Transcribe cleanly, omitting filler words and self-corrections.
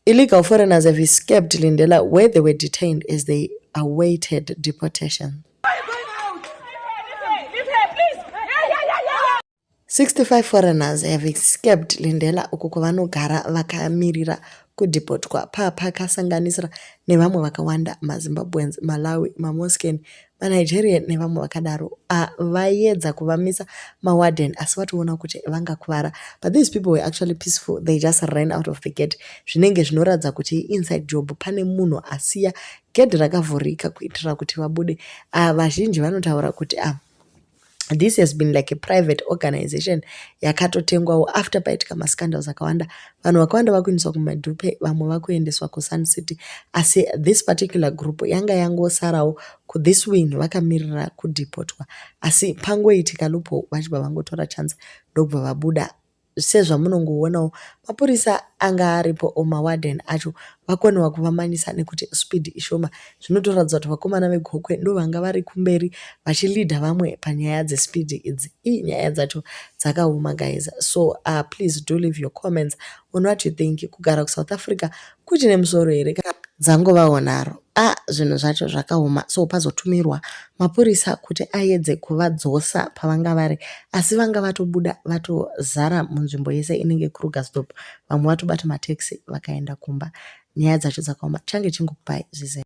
Illegal foreigners have escaped Lindela, where they were detained as they awaited deportation. 65 foreigners have escaped Lindela, uko kwavanogara vakamirira kudhipotwa. Pakasanganisira nevamwe vakawanda, maZimbabweans, Malawi, maMosken, maNigerian nevamwe vakadaro. Vaiedza kuvamisa mawarden, asi vatoona kuti vangakuvara, but these people were actually peaceful. They just ran out of the gate. Zvinenge zvinoratidza kuti inside job, pane munhu asiya gedhi rakavhurika kuitira kuti vabude. Vazhinji vanotaura kuti this has been like a private organization yakatotengwawo after paitika mascandals akawanda. Vanhu vakawanda vakuendeswa kuMadhupe, vamwe vakuendeswa kuSun City, asi this particular group yanga yangosarawo kuthis wing vakamirira kudhipotwa. Asi pangoitika loophole, vachibva vangotora chance ndokubva vabuda. Sezvamunongoonawo, mapurisa anga aripo, mawarden acho vakoniwa kuvamanyisa nekuti speed ishoma. Zvinotoratidza kuti vakomana veGokwe ndo vanga vari kumberi vachilidha vamwe panyaya dzespeed idzi. Ii, nyaya dzacho dzakaoma, guys. So please do leave your comments on what you think. Kugara kuSouth Africa kuchine musoro here? Dzangovawo nharo. A, zvinhu zvacho zvakaoma. So pazotumirwa mapurisa kuti aedze kuvadzosa pavanga vari, asi vanga vatobuda, vatozara munzvimbo yese inenge Krugersdorp. Vamwe vatobata mataxi vakaenda kumba. Nyaya dzacho dzakaoma. Change chingokupai zvizere.